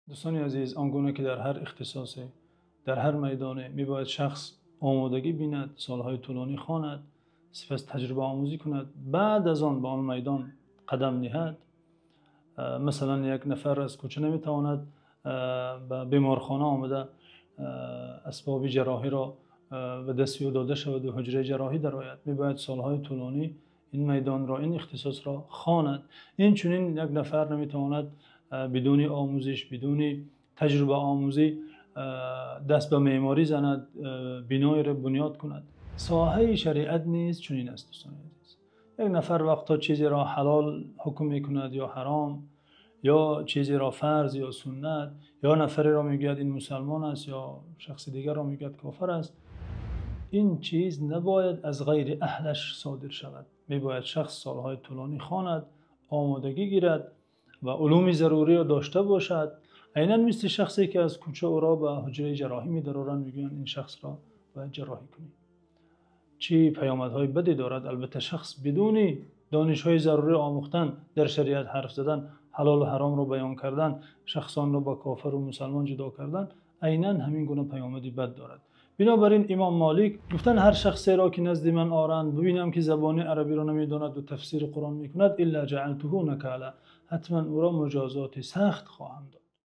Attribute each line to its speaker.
Speaker 1: Дӯстони азиз, он гуна ки дар ҳар ихтисосе, дар ҳар майдоне мебояд шахс омодагӣ бинад, солҳои тӯлонӣ хонад, сипас таҷрибаомӯзӣ кунад, баъд аз он ба он майдон қадам ниҳад. Масалан, як нафар аз кӯча наметавонад ба беморхона омада, асбоби ҷарроҳиро ба дасти ӯ дода шавад ва ҳуҷраи ҷарроҳӣ дарояд. Мебояд солҳои тӯлонӣ ин майдонро, ин ихтисосро хонад. Инчунин як нафар наметавонад бидуни омӯзиш, бидуни таҷрибаомӯзӣ даст ба меъморӣ занад, биноеро бунёд кунад. Соҳаи шариат низ чунин аст, дӯстони азиз. Як нафар вақте чизеро ҳалол ҳукм мекунад ё ҳаром, ё чизеро фарз ё суннат, ё нафареро мегӯяд ин мусулмон аст ё шахси дигарро мегӯяд кофир аст. Ин чиз набояд аз ғайри аҳлаш содир шавад. Мебояд шахс солҳои тӯлонӣ хонад, омодагӣ гирад ва улуми зарурӣ дошта бошад. Айнан мисли шахсе ки аз кӯча ӯро ба ҳуҷраи ҷарроҳӣ мебаранд, мегӯянд ин шахсро бояд ҷарроҳӣ кунем. Чӣ паёмадҳои бадӣ дорад? Албатта шахс бидуни донишҳои зарурӣ омӯхтан, дар шариат ҳарф задан, ҳалол ва ҳаромро баён кардан, шахсонро ба кофир ва мусулмон ҷудо кардан, айнан ҳамин гуна паёмади бад дорад. Бинобар ин имом Молик гуфтанд: ҳар шахсеро ки назди ман оранд, бибинам ки забони арабиро намедонад ва тафсири Қуръон мекунад, إلا جعلته نكالا, ҳатман ӯро муҷозоти сахт хоҳам дод.